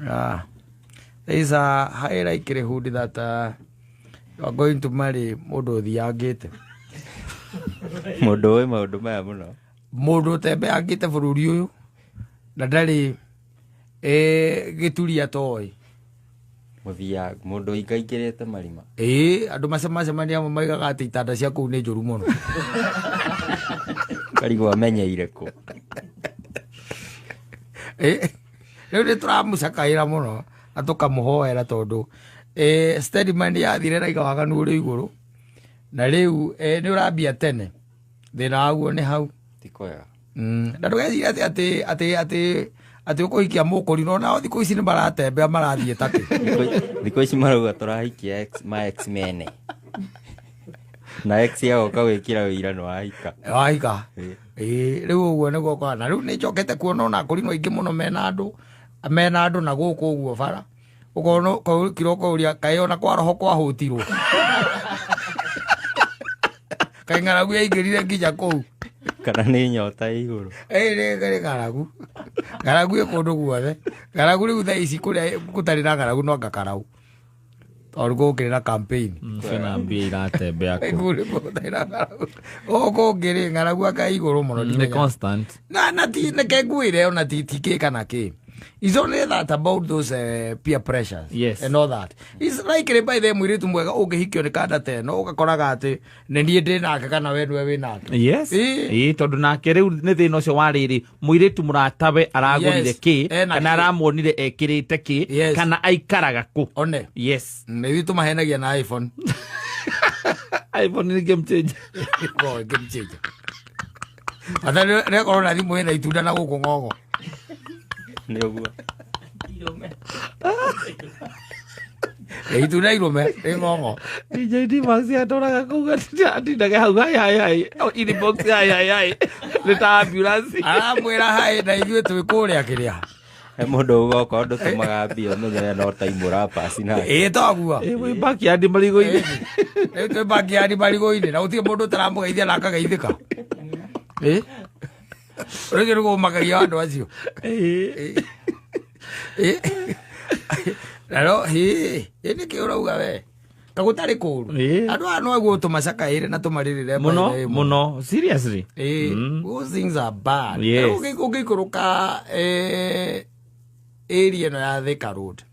Ah, there is a high likelihood that you are going to marry mũndũ ũthiangĩte. Mũndũ ũĩ maũndũ maya mũno. Mũndũ ũtembeangĩte bũrũri ũyũ na ndarĩ gĩturi atoĩ. Mũthiaga mũndũ ũingaingĩrĩte marima. Ĩĩ, andũ macemacemania amwe maigaga atĩ itanda cia kũu nĩ njũru mũno. Karigwo amenyeire kũ. Ĩ, rĩu nĩ tũramũcakaĩra mũno na tũkamũhoera tondũ Steadman yathire raiga waganu ũrĩ igũrũ na rĩu nĩ ũrambia tene, thĩna waguo nĩ hau. Ti kwega. Na ndũgeciria atĩ atĩ atĩ atĩ atĩ ũkũhikia mũkũri no nao thikũ ici nĩ maratembea marathiĩ takĩ. Thikũ ici marauga tũrahikia ex, ma ex mene na ex agoka gwĩkĩra wĩira nĩ wahika. Wahika. Ĩ. Ĩĩ, rĩu ũguo nĩguo kwana. Rĩu nĩ njokete kuona ona akũrinũ aingĩ mũno mena andũ, mena andũ na gũkũ ũguo bara ũkona kiroko ũria kaĩ ona kwa roho kwahũtirwo, kaĩ ng'aragu yaingĩrire nginya kũu. Kana nĩ nyota ĩ igũrũ. Ĩ, nĩ ng'aragu, ng'aragu ĩ kũndũ guothe. Ng'aragu rĩu thaa ici kũrĩa gũtarĩ na ng'aragu no ngakarau, tondũ gũkĩrĩ na campaign. Kwĩna mbia iratembea kũ. Kũu nĩkuo gũtarĩ na ng'aragu, gũkũ ũngĩ rĩ, ng'aragu anga igũrũ mũno. Nĩ Ndimenya. Constant. Na ti neke ngwire ona ti kĩ kana kĩ. It's only that about those peer pressures and all that. It's like by the mũirĩtu mwega ũngĩhikio nĩ kanda ta ĩno, ũgakoraga atĩ nĩ niĩ ndĩ nake kana we nĩwe wĩ nake. Ĩ. Ĩĩ, tondũ nake rĩu nĩ thĩna ũcio wa rĩrĩ, mũirĩtu mũratawe aragũrire kĩ, Ena kana kĩ. aramuonire ekĩrĩte kĩ, kana aikaraga kũ. One. Nĩ ithuĩ tũmahenagia na iPhone. iPhone nĩ game changer. Boy, game changer. Ata nĩakorwo na thimũ ĩna itunda na gũkũ ng'ong'o. Nĩ ũguo. Ĩ, itunda irũme rĩ ng'ong'o. DJ D-Max atũraga kũu atindage hau hai hai hai. Oh, inbox hai hai hai, nĩ ta ambulance. Aramwĩra hai na ithuĩ twĩ kũrĩa kĩrĩa. He mũndũ uga okorwo ndũtũmaga mbia ũmenye we no time ũrapaci nake. Ĩ, toguo. Ĩ, wĩ backyard marigũ-inĩ. Rĩu twĩ backyard marigũ-inĩ na gũtirĩ mũndũ ũtaramũgeithia na akageithĩka. Ĩ, rĩu nĩ kũmakagia andũ acio. Ĩ. Ĩ, na no ĩ ĩ nĩkĩ ũrauga we ta gũtarĩ kũru? Ĩ. Andũ aya no aguo tũmacakaĩre na tũmarĩrĩre. Mũno. By the way, Mũno, seriously. Ĩ, those things are bad. Rĩu ũngĩikũrũka area ĩno ya Thika Road.